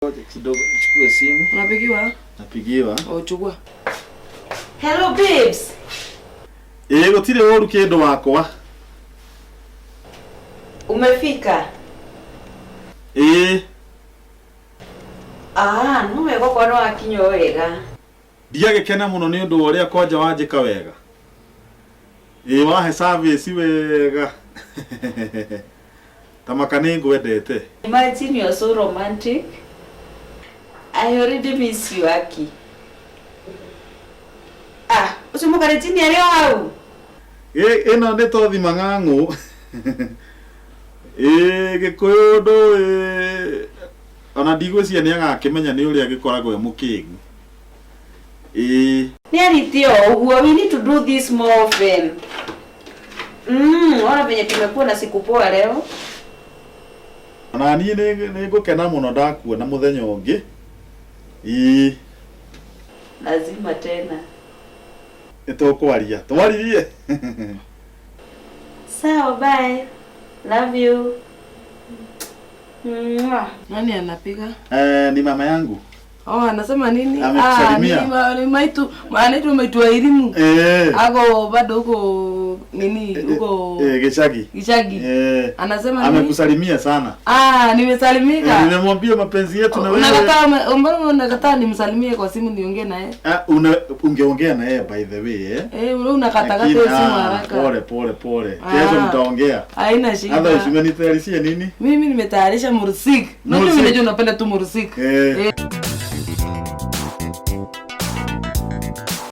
Ngoja kidogo nichukue simu. Unapigiwa? Napigiwa. Oh, chukua. Hello babes. Ĩĩ gũtirĩ ũru kĩndũ wakwa. Umefika? Ĩĩ. Ah, no wega okorwo nĩ wakinya o wega. Ndiagĩkena mũno nĩ ũndũ wa ũrĩa kwanja wanjĩka wega. Ĩĩ wahe service wega. Ta maka nĩ ngwendete. Imagine you are so romantic. I already miss you, Aki. Ah, ũcio mũkarenjini arĩ o hau? Ĩno nĩ tothi mang'ang'ũ. Ĩĩ gĩkũyũ ndũĩ ona ndigwĩciria nĩ agakĩmenya nĩ ũrĩa gĩkoragwo e mũkĩgu. Ĩĩ. Nĩ ariti o ũguo, we need to do this more often. Ona venye tumekuwa na siku poa leo. Ona niĩ nĩ ngũkena mũno ndakuona mũthenya ũngĩ. Ĩĩ. Lazima tena. Nĩ tũkwaria. Twaririe. Sawa, bye. Love you. Mwah. Nani anapiga? Eh, ni mama yangu. Oh, anasema nini? Amekusalimia. Ah, ni maitu, anaitwa maitu wa elimu. Eh. Ako bado huko nini huko Gĩcagi. Gicagi. Eh. Anasema nini? Amekusalimia sana. Ah, nimesalimika. Nimemwambia mapenzi yetu na wewe. Unakataa, mbona unakataa nimsalimie kwa simu niongee naye? Ah, ungeongea na yeye by the way, eh? Eh, wewe unakatakata Lakini, hiyo simu ah, haraka. Pole pole pole. Ah. Kesho mtaongea. Haina shida. Otherwise umenitayarishia nini? Mimi nimetayarisha mursik. Unajua Mursik. mimi najua unapenda tu mursik. Eh. Eh.